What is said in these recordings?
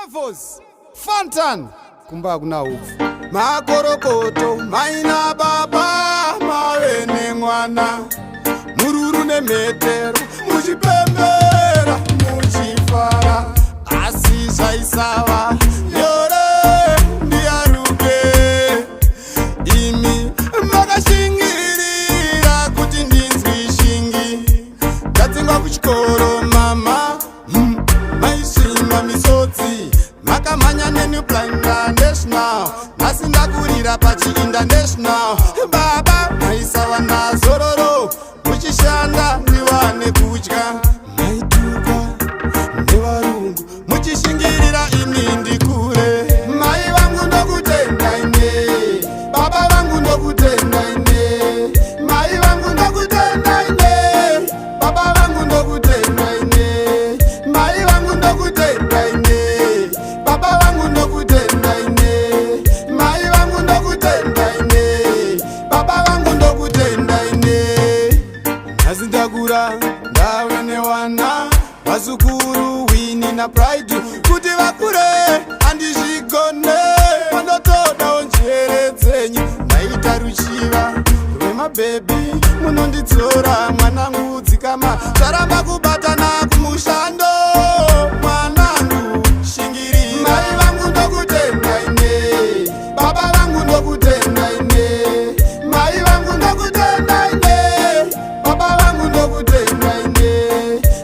Levels Fantan kumba hakuna hupfu. Makorokoto maina baba mave nemwana mururu nemhetero muchipembera muchifara asi zvaisava nyore ndiyaruke imi makashingirira kuti ndinzwi shingi ndadzingwa kuchikoro mama maisvimba misodzi makamhanya neni national nhasi ndakurira pachiinternational. Baba maisava nazororo muchishanda ndiwane kudya maitukwa nevarungu muchishingirira ini ndikure. Mai vangu ndokutenda ine, baba vangu ndokutenda ine, mai vangu ndokutenda ine, baba vangu ndokutenda ine, mai vangu ndokutenda ine, baba vangu ndokutenda ine, mai vangu ndokutenda ine, baba vangu ndokutenda ine. Nhasi ndakura ndave newana vazukuru Wini naPride. Kuti vakure handizvigone, panotodawo njere dzenyu. Ndaita ruchiva rwemabhebhi munondidzora mwanangu dzikama zvaramba kubatana kumushando mwanangu shingirira. Mai vangu ndokutenda ine, baba vangu ndokutenda ine, mai vangu ndokutenda ine, baba vangu ndokutenda ine,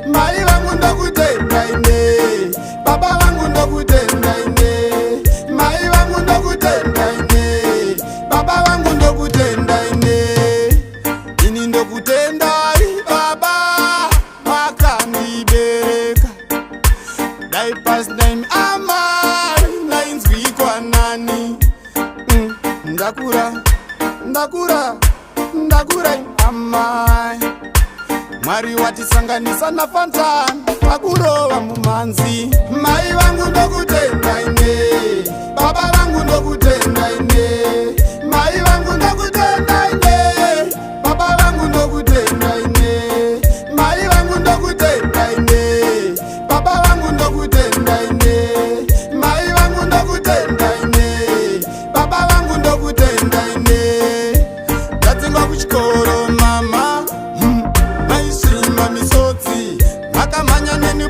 mai vangu ndokutenda ine, baba vangu ndokutenda ine, mai vangu ndokutenda ine, baba vangu ndokutenda ine. Ini ndokutendai baba makandibereka. Dai pasina imi amai ndainzwikwa nani? Ndakura ndakura ndakura amai. Mwari watisanganisa naFantan pakurova mumhanzi. Mai vangu ndokutenda ine, baba vangu ndokutenda ine, mai vangu ndokutenda ine, baba vangu ndokutenda ine, mai vangu ndokutenda ine, baba vangu ndokutenda ine, mai vangu ndokutenda ine, baba vangu ndokutenda ine. Ndadzingwa kuchikoro mama maisvimba misodzi makamhanya neni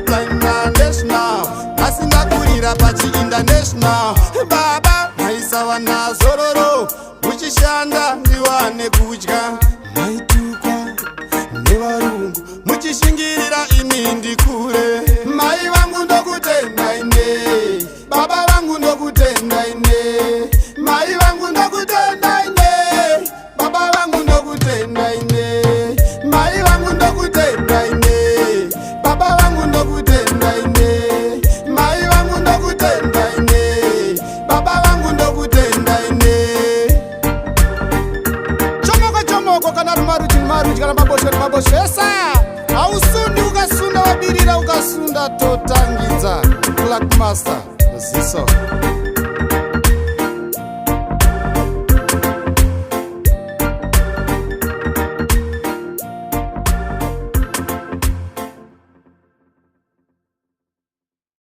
national nhasi ndakurira pachiinternational. Baba maisava nazororo muchishanda ndiwane kudya maitukwa nevarungu muchishingirira ini ndikure. Mai vangu ndokutenda ine, baba vangu ndokutenda ine, mai vangu ndokutenda ine, baba vangu ndokutenda ine, mai vangu ndokutenda ine, baba vangu ndokutenda ine, mai vangu ndokutenda ine, baba vangu ndokutenda ine. Chomoko chomoko kana rumaruchi maruchi kana mabosho nemabosho esa hausundi ukasunda wabirira ukasunda totangidza. Clark Master ziso.